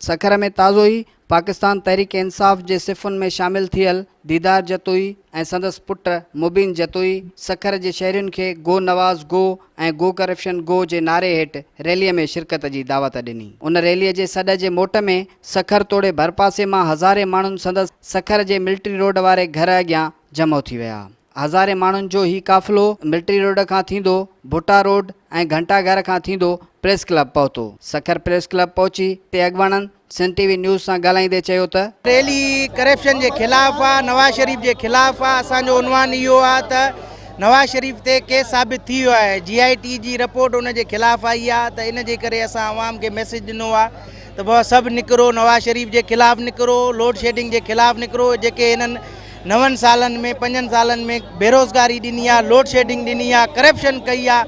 سکر ۾ تازو ئي پاڪستان تحريڪ انصاف جي صفن ۾ شامل ٿيل ديدار جتوئي ۽ سندس پٽ مبين جتوئي سکر جي شهرين کي go Nawaz go ۽ go corruption go جي نعري هيٺ ريلي ۾ شرڪت جي دعوت ڏني. ان ريلي جي سڏ جي موٽ ۾ سکر توڙي ڀرپاسي مان هزارين ماڻهن سندس سکر جي ملٽري روڊ واري گهر اڳيان جمع ٿي ويا. هزارين ماڻهن جو هي قافلو ملٽري روڊ کان ٿيندو ڀٽا روڊ ۽ گهنٽا گهر کان ٿيندو پريس ڪلب پهتو. سکر پريس ڪلب پهچي تي اڳواڻن سنڌ ٽي وي نيوز سان ڳالهائيندي چيو ته. ريلي ڪرپشن جي خلاف آ، نواز شريف جي خلاف آ، اسان جو عنوان اهو آ ته نواز شريف تي ڪيس ثابت ٿي ويو آهي، جي آء ٽي جي رپورٽ ان جي خلاف آئي آ ته ان جي ڪري اسان عوام کي ميسيج ڏنو آ ته بابا سڀ نڪرو نواز شريف جي خلاف نڪرو، لوڊ شيڊنگ جي خلاف نڪرو، جيڪي هنن نون سالن ۾ پنجن سالن ۾ بيروزگاري ڏني آ، لوڊ شيڊنگ ڏني آ، ڪرپشن ڪئي آ،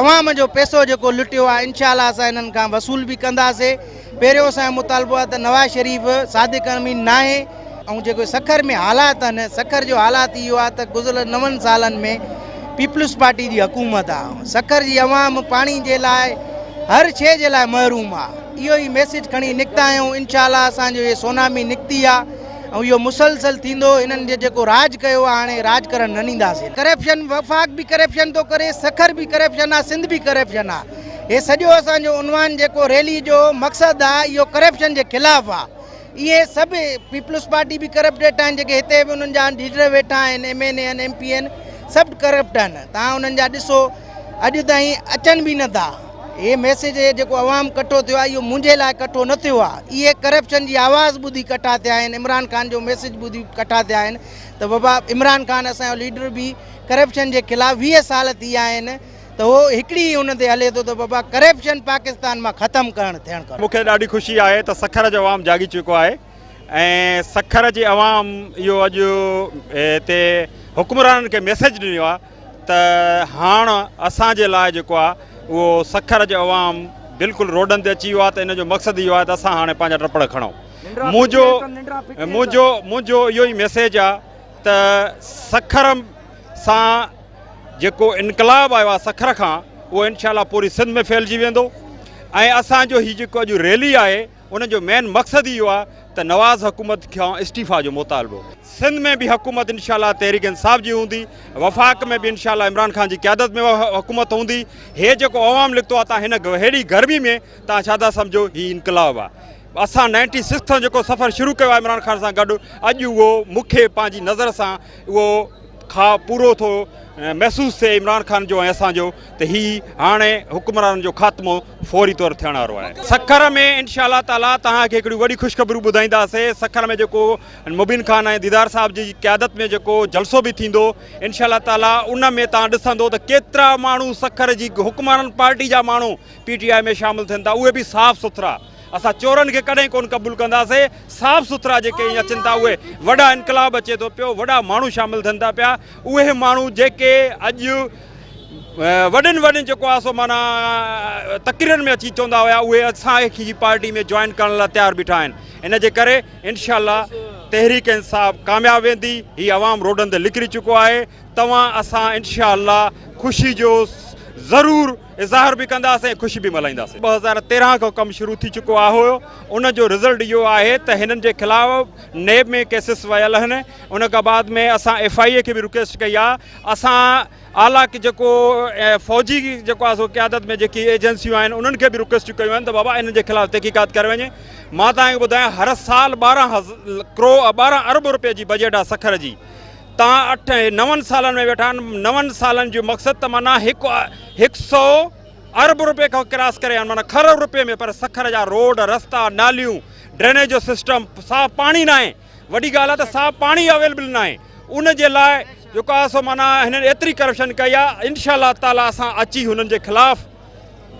عوام جو پئسو جيڪو لٽيو آ، انشاء الله اسان انهن کان وصول به ڪنداسي. پهريون اسان جو مطالبو آ ته نواز شريف صادق امين ناهي ۽ جيڪو سکر ۾ حالات آهن، سکر جو حالات اهو آ ته گذريل نون سالن ۾ پيپلز پارٽي جي حڪومت آ، سکر جي عوام پاڻي جي لاء هر شيء جي لاء محروم آ، اهو ئي ميسيج کڻي نڪتا آهيون، انشاء الله اسان جو هي سونامي نڪتي آ. ۽ اهو مسلسل ٿيندو هنن جي جيڪو راڄ ڪيو آهي هاڻي راڄ ڪرڻ نه ڏينداسين. ڪرپشن وفاق به ڪرپشن ٿو ڪري سکر به ڪرپشن آ سنڌ به ڪرپشن آ هي سڄو اسان جو عنوان جيڪو ريلي جو مقصد آ اهو ڪرپشن جي خلاف آ اهي سڀ پيپلز پارٽي به ڪرپٽيڊ آهن جيڪي هتي به انهن جا ليڊر ويٺا آهن ايم اين اي آهن ايم پي آهن سڀ ڪرپٽ آهن تان انهن جا ڏسو اڄ تائين اچن به نٿا. هي ميسيج جيڪو عوام ڪٺو ٿيو آهي اهو منهنجي لاء ڪٺو نه ٿيو آهي. اهي ڪرپشن جي آواز ٻڌي ڪٺا ٿيا آهن، عمران خان جو ميسيج ٻڌي ڪٺا ٿيا آهن ته بابا عمران خان اسان جو ليڊر به ڪرپشن جي خلاف 20 سال ٿي ويا آهن ته هو هڪڙي ئي ان تي هلي ٿو ته بابا ڪرپشن پاڪستان مان ختم ڪرڻ ٿيڻ کپي. مون کي ڏاڍي خوشي آهي ته سکر جو عوام جاڳي چڪو آهي ۽ سکر جي عوام اهو اڄ هتي حڪمرانن کي ميسيج ڏنو آهي ته هاڻ اسان جي لاء جيڪو آهي اهو سکر جو عوام بلڪل روڊن تي اچي ويو آهي ته ان جو مقصد اهو آهي ته اسان هاڻي پنهنجا ٽپڙ کڻون. منهنجو منهنجو منهنجو اهو ئي ميسيج آهي ته سکر سان جيڪو انقلاب آيو آهي سکر کان اهو انشاء الله پوري سنڌ ۾ ڦهلجي ويندو ۽ اسان جو هي جيڪو اڄ ريلي آهي ان جو مين مقصد اهو آهي ته نواز حڪومت کان استعيفا جو مطالبو. سنڌ ۾ به حڪومت انشاء الله تحريڪ انصاف جي هوندي، وفاق ۾ به انشاء الله عمران خان جي قيادت ۾ حڪومت هوندي. هي جيڪو عوام نڪتو آهي تان هن هيڏي گرمي ۾ تان ڇا ٿا سمجهو هي انقلاب آهي. اسان نائنٽي سڪس کان جيڪو سفر شروع ڪيو آهي عمران خان سان گڏ اڄ اهو مون کي پنهنجي نظر سان اهو خواب پورو ٿو محسوس ٿئي عمران خان جو ۽ اسان جو ته هي هاڻي حڪمرانن جو خاتمو فوري طور ٿيڻ وارو آهي. سکر ۾ انشاء الله تعالي توهان کي هڪڙيون وڏي خوشخبريون ٻڌائينداسي سکر ۾ جيڪو مبين خان ۽ ديدار صاحب جي قيادت ۾ جيڪو جلسو به ٿيندو انشاء الله تعالي ان ۾ توهان ڏسندو ته ڪيترا ماڻهو سکر جي حڪمران پارٽي جا ماڻهو پي ٽي آء ۾ شامل ٿين ٿا اهي به صاف سٿرا اسان چورن کي ڪڏهن ڪونه قبول ڪنداسين، صاف سٿرا جيڪي ائين اچن ٿا اهي وڏا انقلاب اچي ٿو پيو، وڏا ماڻهو شامل ٿين ٿا پيا، اهي ماڻهو جيڪي اڄ وڏين وڏين جيڪو آهي سو معنيٰ تقريرن ۾ اچي چوندا هيا اهي اسان جي پارٽي ۾ جوائن ڪرڻ لاء تيار بيٺا آهن، ان جي ڪري انشاء الله تحريڪ انصاف ڪامياب ويندي، هي عوام روڊن تي نڪري چڪو آهي، توهان اسان انشاء الله خوشي جو ضرور اظهار به ڪنداسين ۽ خوشي به ملهائينداسين. 2013 کان ڪم شروع ٿي چڪو آهي ان جو رزلٽ اهو آهي ته هنن جي خلاف نيب ۾ ڪيسز ويل آهن ان کان بعد ۾ اسان ايف I اي کي به رڪويسٽ ڪئي آهي اسان اعليٰ جيڪو فوجي جيڪو آهي سو قيادت ۾ جيڪي ايجنسيون آهن انهن کي به رڪويسٽ ڪيون آهن ته بابا انهن جي خلاف تحقيقات ڪري وڃي مان توهان کي ٻڌايان هر سال 12 ڪروڙ 12 ارب روپيه جي بجيٽ آهي سکر جي تان اٺ ۽ نون سالن ۾ ويٺا آهن نون سالن جو مقصد ته معنيٰ هڪ هڪ سئو ارب روپيه کان ڪراس ڪري آهن معنيٰ کرب روپيه ۾ پر سکر جا روڊ رستا ناليون ڊرينيج جو سسٽم صاف پاڻي ناهي وڏي ڳالهه آهي ته صاف پاڻي اويلبل ناهي ان جي لاء جيڪو آهي سو معنيٰ هنن ايتري ڪرپشن ڪئي آهي انشاء الله تعاليٰ اسان اچي هنن جي خلاف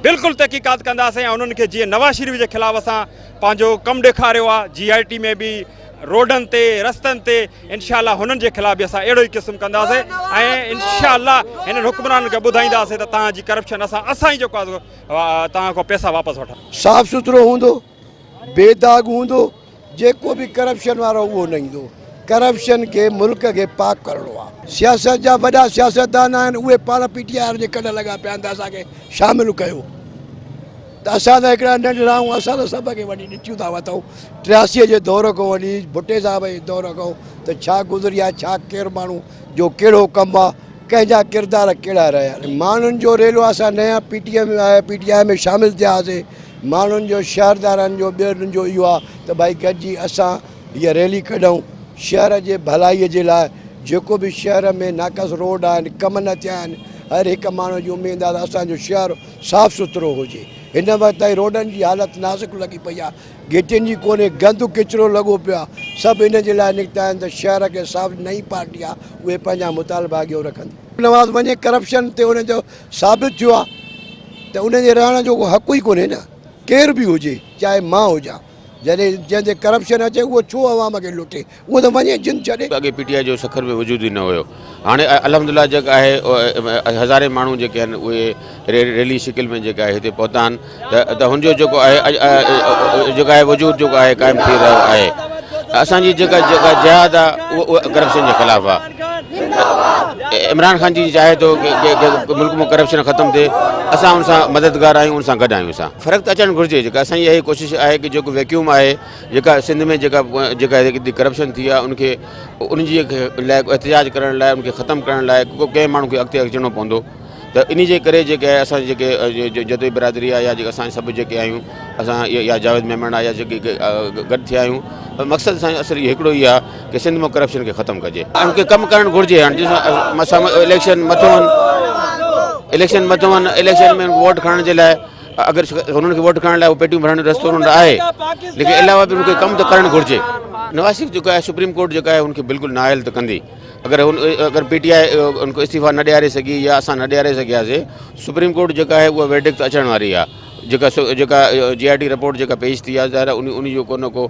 بلڪل تحقيقات ڪنداسين ۽ انهن کي جيئن نواز شريف جي خلاف اسان پنهنجو ڪم ڏيکاريو آهي جي آء ٽي ۾ به روڊن تي رستن تي انشاء الله هنن جي خلاف به اسان اهڙو ئي قسم ڪنداسين ۽ انشاء الله هنن حڪمرانن کي ٻڌائينداسين ته توهان جي ڪرپشن اسان اسان ئي جيڪو آهي توهان کان پئسا واپس وٺندا. صاف سٿرو هوندو بي داغ هوندو جيڪو به ڪرپشن وارو اهو نه ايندو ڪرپشن کي ملڪ کي پاڪ ڪرڻو آ. سياست جا وڏا سياستدان آهن اهي پاڻ پي ٽي آء جي ڪڍ لڳا پيا آهن ته اسان کي شامل ڪيو. ته اسان ته هڪڙا ننڍڙا آهيون اسان ته سڀ کي وڃي ڏٺيون ٿا وتون 83 جي دور کان وڃي ڀٽي صاحب جي دور کان ته ڇا گذري آهي ڇا ڪير ماڻهو جو ڪهڙو ڪم آهي ڪنهن جا ڪردار ڪهڙا رهيا آهن ماڻهن جو ريلو اسان نيا P T M P T I ۾ شامل ٿيا هئاسي ماڻهن جو شهردارن جو ٻين جو اهو آهي ته ڀائي گڏجي اسان هيء ريلي ڪڍون شهر جي ڀلائي جي لاء جيڪو به شهر ۾ ناقص روڊ آهن ڪم نه ٿيا آهن هر هڪ ماڻهو جي اميد آهي ته اسان جو شهر صاف سٿرو هجي هن وقت تائين روڊن جي حالت نازڪ لڳي پئي آهي گهٽين جي ڪونهي گند ڪچرو لڳو پيو آهي سڀ ان جي لاء نڪتا آهن ته شهر کي صاف نئين پارٽي آهي اهي پنهنجا مطالبا اڳيو رکندي. نواز وڃي ڪرپشن تي ان جو ثابت ٿيو آهي ته ان جي رهڻ جو ڪو حق ئي ڪونهي نه ڪير به هجي چاهي مان هجان جڏهن جنهن تي ڪرپشن اچي اهو ڇو عوام کي لٽي اهو ته وڃي جند ڇڏي. اڳي پي ٽي آء جو سکر ۾ وجود ئي نه هيو هاڻي الحمدلله جيڪا آهي هزارين ماڻهو جيڪي آهن اهي ريلي شڪل ۾ جيڪا آهي هتي پهتا آهن ته هن جو جيڪو آهي جيڪا آهي وجود جيڪو آهي قائم ٿي رهيو آهي اسان جي جيڪا جيڪا جهاد آهي اهو ڪرپشن جي خلاف آهي عمران خان جي چاهي ٿو ملڪ ۾ ڪرپشن ختم ٿئي اسان ان سان مددگار آهيون ان سان گڏ آهيون اسان فرق ته اچڻ گهرجي جيڪا اسان جي اها ڪوشش آهي ڪه جيڪو ويڪيوم آهي جيڪا سنڌ ۾ جيڪا جيڪا ڪرپشن ٿي آهي ان کي ان جي لاء احتجاج ڪرڻ لاء ان کي ختم ڪرڻ لاء ڪنهن ماڻهو کي اڳتي اچڻو پوندو ته ان جي ڪري جيڪي آهي اسان جيڪي جتوئي برادري آهي يا جيڪي اسان سڀ جيڪي آهيون اسان يا جاويد ميمڻ آهي يا جيڪي گڏ ٿيا آهيون مقصد اسان جو اصل هڪڙو ئي آهي ڪه سنڌ مان ڪرپشن کي ختم ڪجي ان کي ڪم ڪرڻ گهرجي هاڻي جس اليڪشن مٿو اليڪشن مٿو اليڪشن ۾ ووٽ کڻڻ جي لاء اگر هنن کي ووٽ کڻڻ لاء پيٽيون ڀرڻ جو رستو هنن وٽ آهي ليڪن علاوه به هن کي ڪم ته ڪرڻ گهرجي نواز شريف جيڪو آهي سپريم ڪورٽ جيڪا آهي هن کي بلڪل نااهل ته ڪندي اگر هن اگر پي ٽي آء هن کي استعيفا نه ڏياري سگهي يا اسان نه ڏياري سگهياسي سپريم ڪورٽ جيڪا آهي اها ويرڊڪٽ اچڻ واري آهي جيڪا جيڪا جي آء ٽي رپورٽ جيڪا پيش ٿي آهي ظاهر آهي ان جو ڪو نه ڪو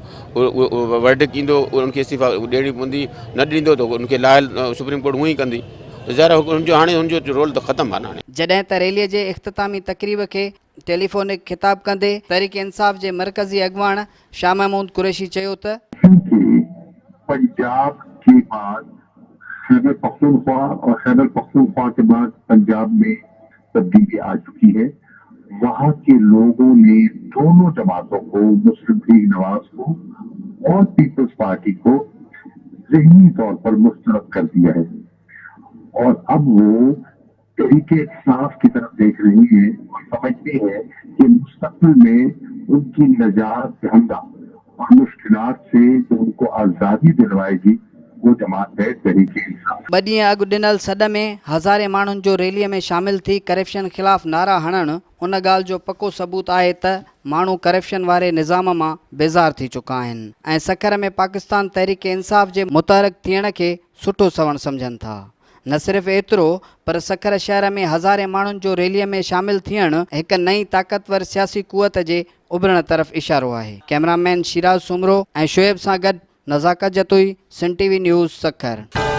ورڊڪٽ ايندو ان کي استعيفا ڏيڻي پوندي نه ڏيندو ته ان کي لاهل سپريم ڪورٽ هونئن ئي ڪندي ته ظاهر آهي هن جو هاڻي هن جو رول ته ختم آهي نه هاڻي. جڏهن ته ريلي جي اختتامي تقريب کي ٽيليفونڪ خطاب ڪندي تحريڪ انصاف جي مرڪزي اڳواڻ شاهه محمود قريشي چيو ته. کيونڪه پنجاب ڪي بعد خيبر پختونخوا اور خيبر پختونخوا ڪي بعد پنجاب ۾ تبديلي آ چڪي هي وهان ڪي لوگون ني دونون جماعتون ڪو مسلم ليگ نواز ڪو اور پيپلز پارٽي ڪو ذهني طور پر مسترد ڪر ديا هي اور اب وو تحريڪ انصاف ڪي طرف ديک رهي هي اور سمجهتي هي ڪي مستقبل ۾ ان ڪي نجات دهنده اور مشڪلات سي جو ان ڪو آزادي دلوائي گي وو جماعت هي تحريڪ انصاف. ٻه ڏينهن اڳ ڏنل سڏ ۾ هزارين ماڻهن جو ريلي ۾ شامل ٿي ڪرپشن خلاف نعرا هڻڻ ان ڳالهه جو پڪو ثبوت آهي ته ماڻهو ڪرپشن واري نظام مان بيزار ٿي چڪا آهن ۽ سکر ۾ پاڪستان تحريڪ انصاف جي متحرڪ ٿيڻ کي سٺو سوڻ سمجهن ٿا. نه صرف ايترو پر سکر شهر ۾ هزارين ماڻهن جو ريلي ۾ شامل ٿيڻ هڪ نئين طاقتور سياسي قوت جي اڀرڻ طرف اشارو آهي. ڪئميرا مين شيراز سومرو ۽ شعيب سان گڏ Nazakat Jatoi, Sindh T V news, Sukkur.